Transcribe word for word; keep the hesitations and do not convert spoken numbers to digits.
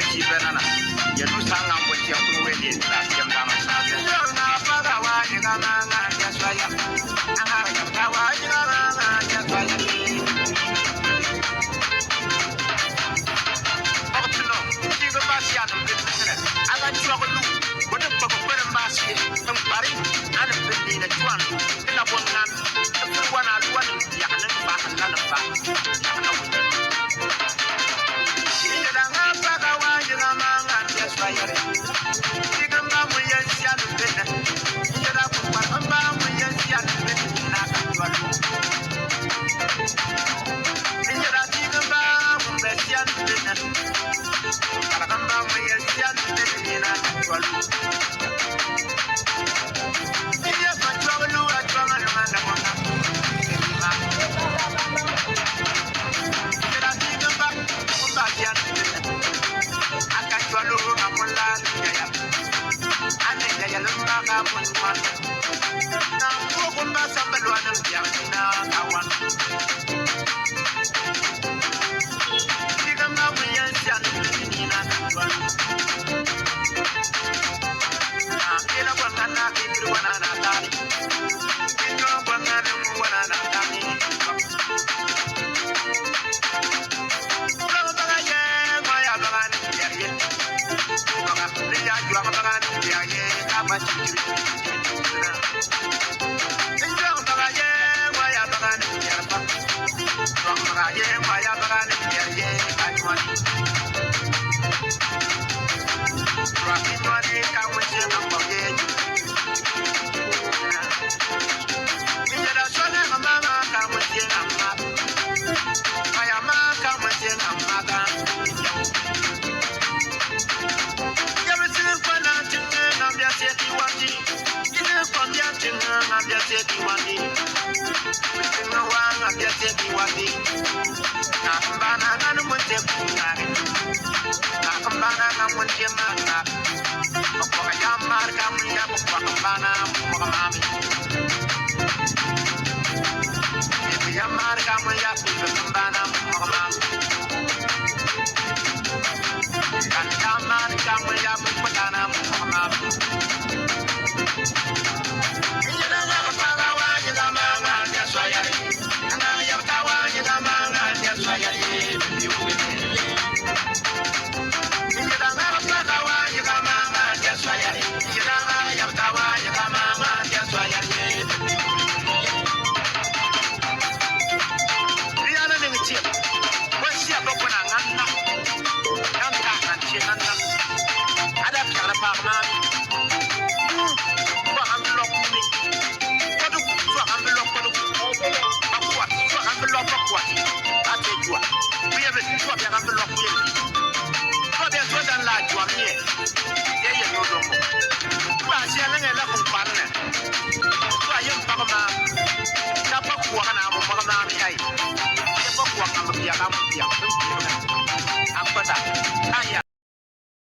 Ti bɛ nana. Yɛ nu sa ŋa bɔ ti a kun wɛ di na ti a ŋa ma sa. Ɔkutɛnɔ, ti gɛ ba si a num bi nɛnɛ. A ga ti a ko lu. Bɔ ni bɔ ko bɛ ni ba si. Ŋ bari, a num bi ni na ti a num. Ti na bɔ ŋa. Ti bɔ na lu a num. Yakana ba, yakana ba, yakana wuni. Injera nga baga wa, injera ma nga ndia swa yare. Digamba mu yensia nubene. Injera kumba kamba mu yensia nubene. Na ka jwalu. Injera digamba mu yensia nubene. Kala kamba mu yensia nubene. Na ka jwalu.